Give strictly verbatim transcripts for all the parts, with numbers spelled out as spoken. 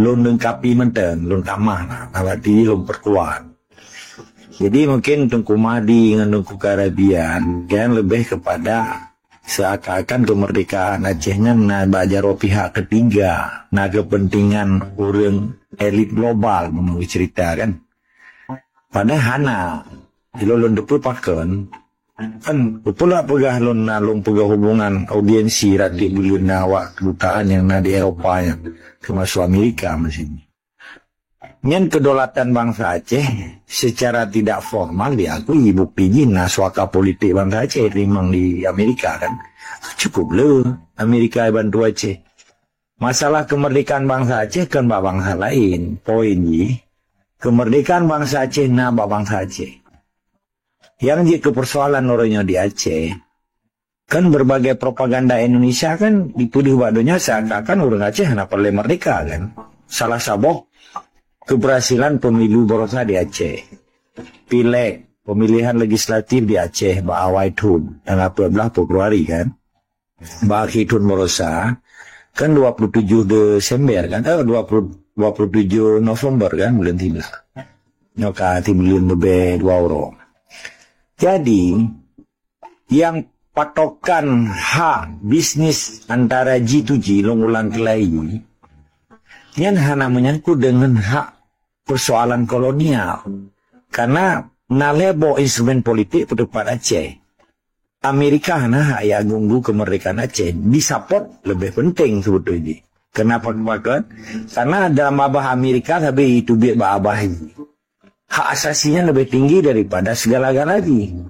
lôn leungkapi mantong, lôn tamah na, na bak lôn peukuat. Jadi mungkin Teungku Mahdi ngon Teungku Karabian kan lebih kepada seakan-akan kemerdekaan Aceh nyan na bak jaroe pihak ketiga, na kepentingan ureuëng elit global meunurot cerita kan. Padahai hana. Ilôn lôn teupeu pakon, kan, peue peugah lôn na lôn peugah hubungan audiensi ratik buleuen na awak kedutaan nyang na di Eropa nyan, teumasuk Amerika meusini. Nyan kedaulatan bansa Aceh secara tidak formal diakui, bukti jih na suaka politik bansa Aceh teurimong di Amerika kan. Cukup le Amerika bantu Aceh. Masalah kemerdekaan bansa Aceh kan bak bansa lain. Poin jih, kemerdekaan bansa Aceh na bak bansa Aceh. Yang jeuet keu persoalan uroe nyoe di Aceh, kan berbagai propaganda Indonesia kan dipeudeuh bak donya seakan-akan ureuëng Aceh hana peureulée merdeka kan. Salah saboh keberhasilan pemilu barosa di Aceh. Pileg, pemilihan legislatif di Aceh bak awai thon, tanggal dua belas Februari kan. Bak akhé thon barosa, kan dua puluh tujuh Desember kan, eh, dua puluh, dua puluh tujuh November kan, buleuen tiga. Nyoe ka até buleuen leubeh dua uroe. Jadi, yang patokan hak bisnis antara G to G, lôn ulang keulai, nyan hana menyangkut dengan hak persoalan kolonial. Karena na lhée boh instrumen politik peuteupat Aceh. Amerika hana hak ya gunggu kemerdekaan Aceh. Disapot lebih penting sebetulnya. Kenapa kepakat? Karena dalam babah Amerika sabe itu biet bak babah ini. Hak asasinya lebih tinggi daripada segala-galanya.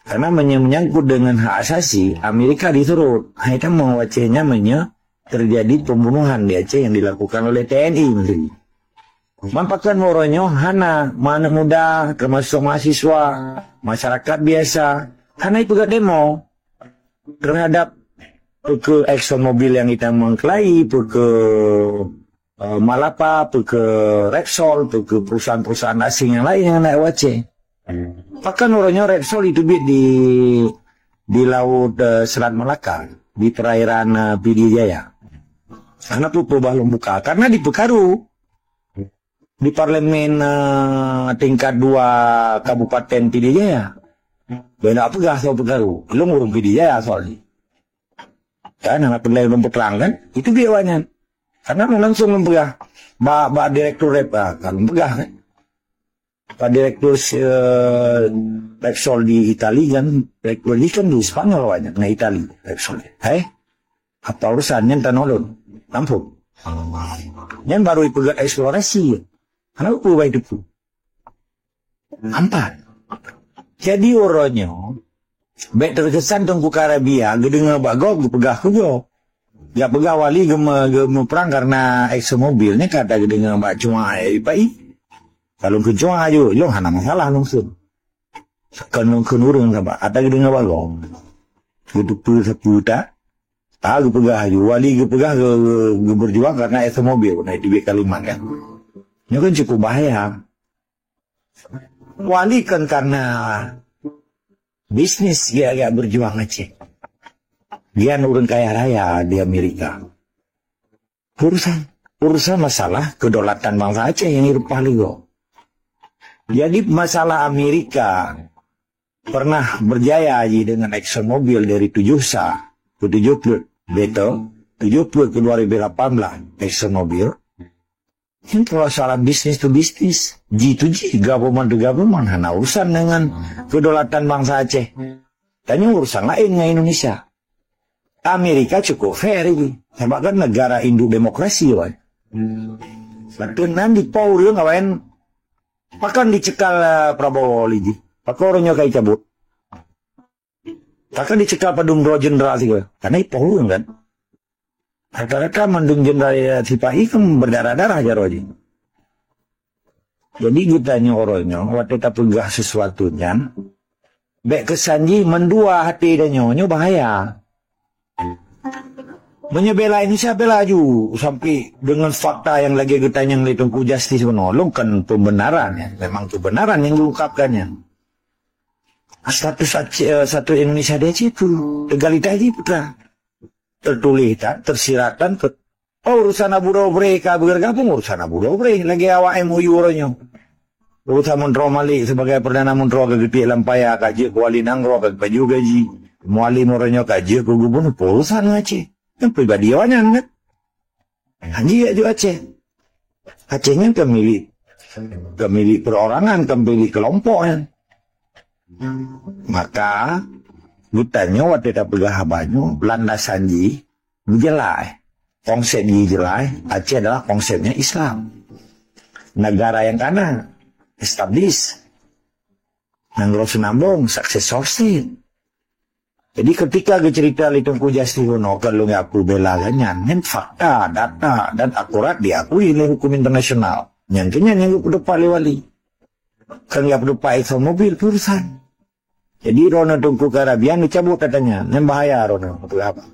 Karena menye-, menyangkut dengan hak asasi, Amerika diturut. Hai tamong Aceh nyan menye terjadi pembunuhan di Aceh yang dilakukan oleh T N I menteri. Man pakon uroe nyoe hana aneuk muda, termasuk mahasiswa, masyarakat biasa, hana ipeugah demo terhadap peue keu Exxon Mobil yang itamong keulai, peue keu, eh, Malapa, peue keu Repsol, peue keu perusahaan-perusahaan asing yang lain yang naik u Aceh. Pakon uroe nyoe Repsol itu biet di, di laut, eh, Selat Malaka, di perairan, eh, Pidie Jaya. Karena peue peubah lôn buka, karena dipeukaru di parlemen, eh, tingkat dua Kabupaten Pidie Jaya. Benda peugah soal peukaru, lôn ureuëng Pidie Jaya soal ni. Kan hana peureulée lôn peuterang kan, itu biet awaknyan. Karena lôn langsung lôn peugah bak, bak direktur Rep, ah, kan lôn peugah kan. Pak direktur, eh, Repsol di Itali kan, direktur ini kan di Spanyol awaknyan, ngon Itali Repsol. Hai, apa urusan nyan tanoh lôn? Lampôh. Nyan baru ipeugah eksplorasi. Kenapa peue bai teupeu? Ampat. Jadi uroe nyoe, bék terkesan Teungku Karabia geudeungoe bak gob geupeugah keu gob. Jak peugah wali geume-, geumeuprang karena Exxon Mobil nyan ka geudeungoe bak cuma I P I. Kalau keu cuma aju, ilong hana masalah lungkun. Kon lungkun ureuëng saban, ata geudeungoe bak gob. Geuteupeu sapeue ta, ta geupeugah aju. Wali geupeugah ge-, ge-, geuberjuang karena Exxon Mobil, na itu biet kalimat kan. Nyoe kan cukup bahaya. Wali kan karena bisnis gaya-gaya berjuang Aceh. Gian ureuëng kaya raya di Amerika. Urusan, urusan masalah kedaulatan bangsa Aceh yang direupah lego. Jadi masalah Amerika pernah berjaya ji dengan Exxon Mobil dari tujuh sa ke tujuh puluh betul, tujuh puluh ke dua ribu lapan belas Exxon Mobil. Ini persoalan bisnis to bisnis, ji to ji, government to government, hana urusan dengan kedaulatan bangsa Aceh. Tanya urusan lain dengan Indonesia. Amerika cukup fair ini. Sebab kan negara induk demokrasi, wan. Betul nan di Paul yang kawan, pakon dicekal, eh, Prabowo lagi. Pakon orang nyokai cabut. Takkan dicekal padum droe jenderal tiga. Karena ipoh ureuëng kan. Rata-rata mandum jenderal sipahi kan berdarah-darah jaroe jih. Jadi geutanyoe uroe nyoe, watée tapeugah sesuatu nyan, bék keusan jih mandua hati tanyoe, nyoe bahaya. Meunyoe bela Indonesia, bela aju sampai dengan fakta yang lagi geutanyong lé Teungku Justice bunoe. Lôn kan pembenaran, ya. Memang kebenaran yang diungkapkan, ya. Status Aceh, eh, status Indonesia di Aceh itu legalitas di putra. Tertulis tak, tersirat dan ter-, Oh, urusan Abu Dobre ka bergabung, urusan Abu Dobre lagi awak M O U uroe nyoe. Urusan Menteri Malik sebagai Perdana Menteri ka geutiek lam paya, ka jeuet keu wali nanggroe ka geupaju gaji. Mualim uroe nyoe ka jeuet keu gubernur, urusan Aceh. Kan pribadi awak nyan kan. Haji jak jok Aceh. Aceh nyan kan milik, kan milik perorangan, kan milik kelompok nyan. Maka geutanyoe watée tapeugah haba nyoe, landasan jih jeulaih, konsep jih jeulaih. Aceh adalah konsepnya Islam. Negara yang kana, established. Nanggroe Seunambong, successor state. Jadi ketika geucerita lé Teungku Justin Wono, kon lôn aku bela geuh nyan, nyan fakta, data, dan akurat diakui oleh hukum internasional. Nyan keuh nyan nyang geupeutupat lé wali. Kan geupeutupat Exxon Mobil perusahaan. Jadi droeneuh Teungku Karyabian dicabut katanya, nyan bahaya droeneuh, peugah haba.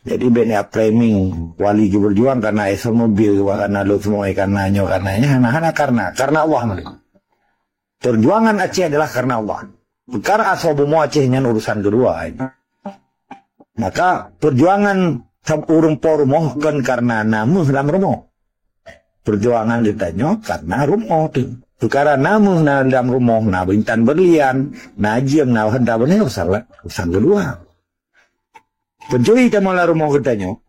Jadi bèk na framing wali jih berjuang karena Exxon Mobil, karena lôn seumue, karena nyoe, karena nyan, hana, hana karena, karena Allah meunan. Perjuangan Aceh adalah karena Allah. Peukara asoe bumoe Aceh nyan urusan keudua. Maka perjuangan ureuëng po rumoh kon karena na méuh lam rumoh. Perjuangan geutanyoe karena rumoh teuh. Peukara na méuh na lam rumoh, na intan berlian, na jeuem, na hareuta beuneue, urusan, urusan keudua. Pencuri tamong lam rumoh geutanyoe,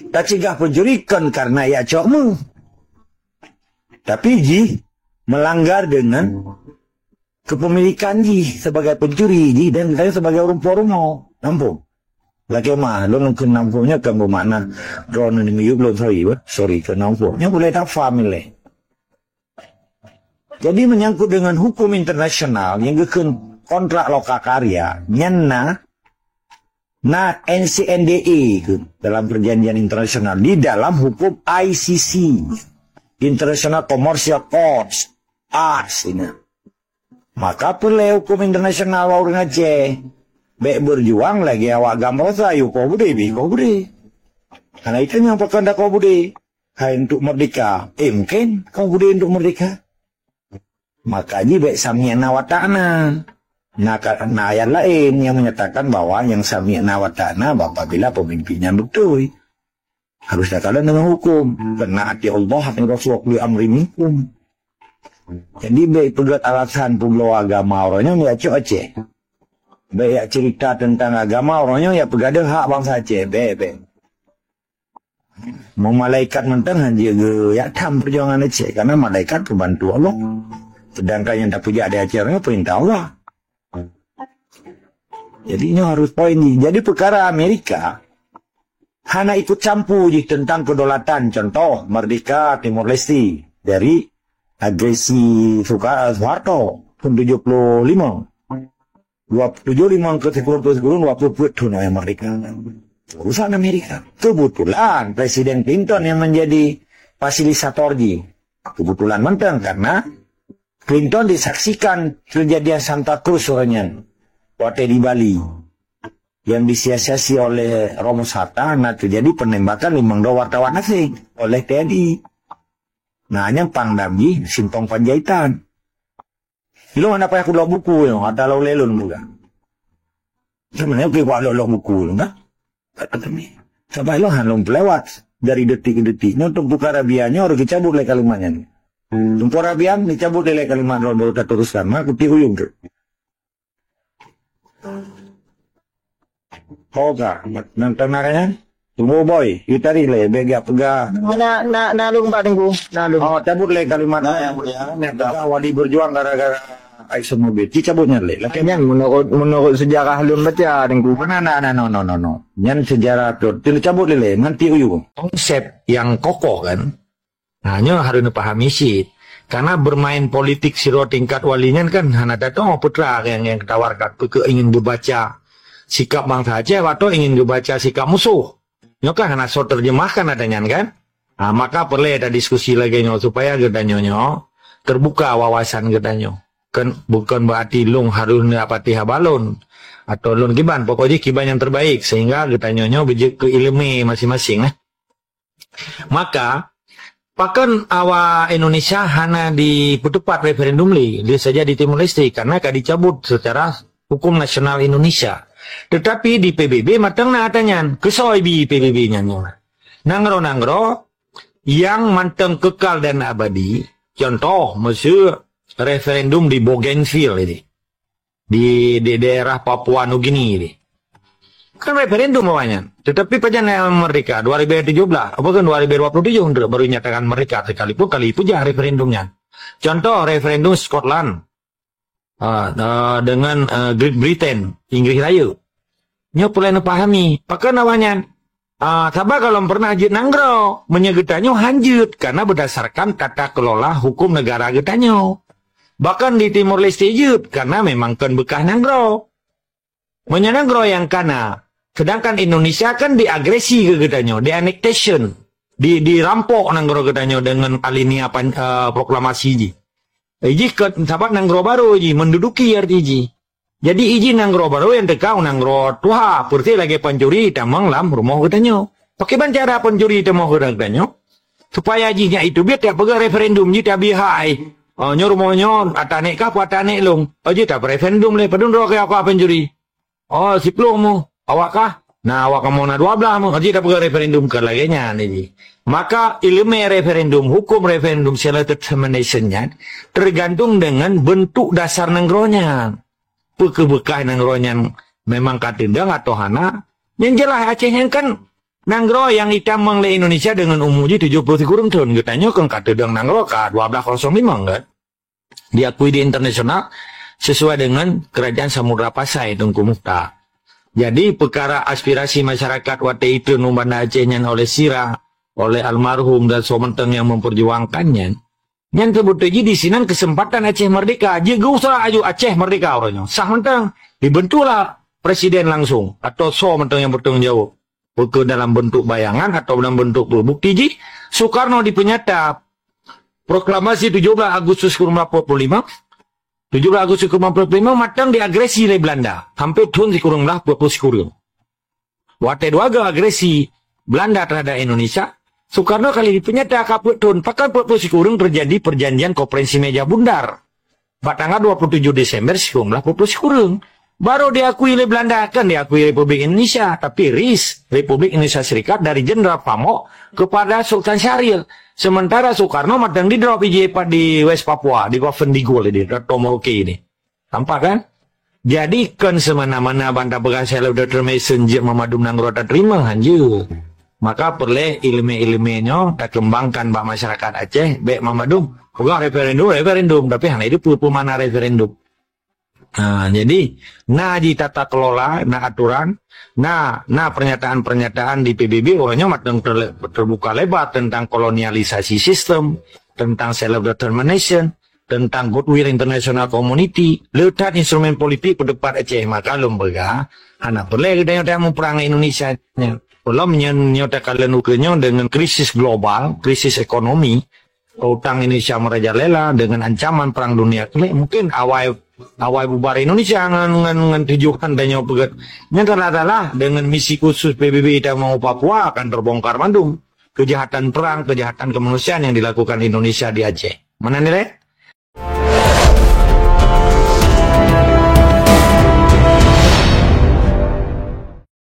tacegah pencuri kon karena jak cok méuh. Tapi jih melanggar dengan kepemilikan jih sebagai pencuri jih dan geutanyoe sebagai ureuëng po rumoh. Nampung. Lakée meu'ah, lôn kheun nampung nyoe kon beumakna droeneuh miyueb lôn, sorry, sorry, keu nampung. Nyoe boleh tafaham ilée. Jadi menyangkut dengan hukum internasional nyang geukheun kontrak loka karya, nyan na, na N C N D A keu dalam perjanjian internasional, di dalam hukum I C C, International Commercial Court, A C C ini. Maka peureulée hukum internasional bak ureuëng Aceh. Bèk berjuang lagée awak GAM rasa, yue koh beudé, bie koh beudé. Karena itu nyang pakon dak koh beudé. Hai untuk merdeka. Eh, mungkin koh beudé untuk merdeka. Maka jih bèk sami'na wa ta'na. Na ka, na ayat laén nyang menyatakan bahwa nyang sami'na wa ta'na apabila pemimpin nyan beutôi. Harus takalon dengan hukum. Karena ati Allah dan Rasul, wa ulil amri minkum. Jadi bèk peugét alasan peubloe agama uroe nyoe jak cok Aceh. Bèk jak cerita tentang agama uroe nyoe jak peugadôh hak bansa Aceh. Bèk, bèk. Meu malaikat mantong hana jeuet jak tham perjuangan Aceh, karena malaikat pembantu Allah. Sedangkan nyang tapeujak di Aceh nyoe perintah Allah. Jadi nyoe harus poin jih. Jadi peukara Amerika hana ikut campur jih tentang kedaulatan, contoh merdeka Timor Leste dari agresi Soekarno, Soeharto tahun tujuh puluh lima. Dua, tujuh lima ke sepuluh, dua puluh peuet thon merdeka. Urusan Amerika. Kebetulan Presiden Clinton yang menjadi fasilitator jih. Kebetulan mantong karena Clinton disaksikan kejadian Santa Cruz uroe nyan, watée di Bali, yang disiasati oleh Ramos Hatta, na terjadi penembakan limong droe wartawan asing oleh T N I. Nah, nyan Pangdam jih Simpang Panjaitan. Ilôn hana payah kulok buku nyoe, ada lôn lé lôn muda. Sebenarnya oke, kuat lok-lok buku nyoe, kan? Sabab ilôn hana lôn peulewat dari detik ke detik. Nyoe Teungku Karyabian nyoe harus dicabut lé kalimat nyan. Teungku Karyabian dicabut lé kalimat lôn baru tateruskan. Maka kutik uyueng tu. Ho ka, nang teunaga nyan? Tunggu boy, you tarik lé, bèk jak peugah. Na, na, na lôn bak Teungku, na lôn. Oh, cabut lé kalimat. Nah, yang mulia. Yang peugah wali berjuang gara-gara Exxon Mobil. Ci cabut nyan lé. Lakée nyan menurut, menurut sejarah lôn baca Teungku. Nah, nah, nah, no, no, no, no. Nyan sejarah tu. Ti cabut lé, lé. Nanti uyu. Konsep yang kokoh kan. Nah, nyoe harus neupahami cit. Karena bermain politik sidroe tingkat wali nyan kan hana tatong putra yang, yang tawarkan peue ingin geubaca sikap bansa Aceh atau ingin geubaca sikap musuh. Nyoe kan hana soe terjemahkan ata nyan kan? Ha, maka peureulée tadiskusi lagée nyoe supaya geutanyoe nyoe terbuka wawasan geutanyoe. Kan bukan berarti lôn harus neuapati haba lôn atau lôn kiban, pokok jih kiban yang terbaik sehingga geutanyoe nyoe beujeuet keu ileumé masing-masing eh. Maka, pakon awak Indonesia hana dipeutupat referendum lé, lé saja di Timor Leste, karena ka dicabut secara hukum nasional Indonesia. Teutapi di P B B mantong na ata nyan. Keusoe bi P B B nyan nyoe. Nanggroe-nanggroe nyang mantong keukal dan abadi, contoh, meuseu referendum di Bougainville ini, di, di daerah Papua Nugini ini. Kan referendum awaknyan. Teutapi pajan nyang merdeka, dua ribu tujuh belas, apa kan dua ribu dua puluh tujuh untuk baru nyatakan merdeka, sekalipun kali itu jah referendum nyan. Contoh, referendum Scotland, ah, ah, dengan, ah, Great Britain, Inggris Raya. Nyoe peureulée neupahami, pakon awaknyan? Ah, saban gohlom pernah jeuet nanggroe, meunyoe geutanyoe han jeuet, karena berdasarkan tata kelola hukum negara geutanyoe. Bahkan di Timor Leste jeuet, karena memang kon beukah nanggroe. Meunyoe nanggroe nyang kana, sedangkan Indonesia kan diagresi keu geutanyoe, di-annexation, di, dirampok nanggroe geutanyoe dengan alinea pan-, eh, proklamasi jih. Ijih kon saban nanggroe barô jih, menduduki arti jih. Jadi ijih nanggroe barô nyang teuka u nanggroe tuha, peureuté lagée pancuri tamong lam rumoh geutanyoe. Pakriban cara pancuri tamong geutanyoe? Supaya jih nyak itu biet, tapeugah referendum jih tabi hai. Oh, nyoe rumoh nyoe, ata aneuk kah, peue ata aneuk lôn? Oh, jih tareferendum lé, padum droe keu aku pancuri. Oh, siploh mu, awak kah? Nah, awak kamoe na dua blaih mu, jih tapeugah referendum keu lagée nyan jih. Maka ileumé referendum, hukum referendum, self determination nyan tergantung dengan bentuk dasar nanggroe nyan. Peu keuh beukah nanggroe nyan memang ka teudong atau hana? Nyang jeulaih Aceh nyan kan nanggroe nyang itamong lé Indonesia deungon umu jih tujoh ploh sikureueng thon. Geutanyoe kon ka teudong nanggroe ka dua blaih kosong lima kan? Diakui di internasional sesuai dengan Kerajaan Samudra Pasai Teungku Mukhtar. Jadi, peukara aspirasi masyarakat watée itu u Banda Aceh nyan oleh Sira, oleh almarhum dan soe mantong nyang memperjuangkan nyan, nyan teubeutôi jih di sinan keuseumpatan Aceh merdeka. Jeuet geuusra aju Aceh merdeka uroe nyoe. Sah mantong. Dibentuklah presiden langsung atau soe mantong nyang bertanggung jawab. Peu keuh dalam bentuk bayangan atau dalam bentuk bukti jih, Soekarno dipeunyata proklamasi tujoh blaih Agustus sikureueng blaih peuet ploh lima, tujoh blaih Agustus sikureueng blaih peuet ploh lima mantong diagresi lé Belanda sampai thon sikureueng blaih peuet ploh sikureueng. Watée dua go agresi Belanda terhadap Indonesia, Soekarno kali dipeunyata ka peuet thon, pakon peuet ploh sikureueng terjadi perjanjian konferensi Meja Bundar. Bak tanggal dua puluh tujoh Desember sikureueng blaih peuet ploh sikureueng. Baru diakui lé Belanda, kan diakui Republik Indonesia, tapi RIS, Republik Indonesia Serikat, dari Jenderal Pamok kepada Sultan Syahrir. Sementara Soekarno mantong didrop ijih pat di West Papua, di Governor Digul ini, Dato Moroke ini. Tampak kan? Jadi kon semena-mena ban tapeugah self determination jeuet meumandum nanggroe tateurimong, hanjeuet. Maka peureulée ileumé-ileumé nyoe takeumbangkan bak masyarakat Aceh, bék meumandum peugah referendum, referendum, tapi hana jipeue peue makna referendum. Ha, jadi na jih tata kelola, na aturan, na na pernyataan-pernyataan di P B B uroe nyoe mantong terle-, terbuka lebar tentang kolonialisasi sistem, tentang self determination, tentang goodwill international community, le that instrumen politik peuteupat Aceh, maka lôn peugah hana peureulée geutanyoe tamuprang Indonesia nyan. Ulôn nyoe, nyoe takalon ukeue nyoe dengan krisis global, krisis ekonomi, utang Indonesia merajalela dengan ancaman perang dunia keempat, mungkin awai awai bubar Indonesia ngon ngon ngon tujuan tanyoe peugét. Nyan adalah dengan misi khusus P B B tamong u Papua akan terbongkar mandum kejahatan perang, kejahatan kemanusiaan yang dilakukan Indonesia di Aceh. Mana nilai?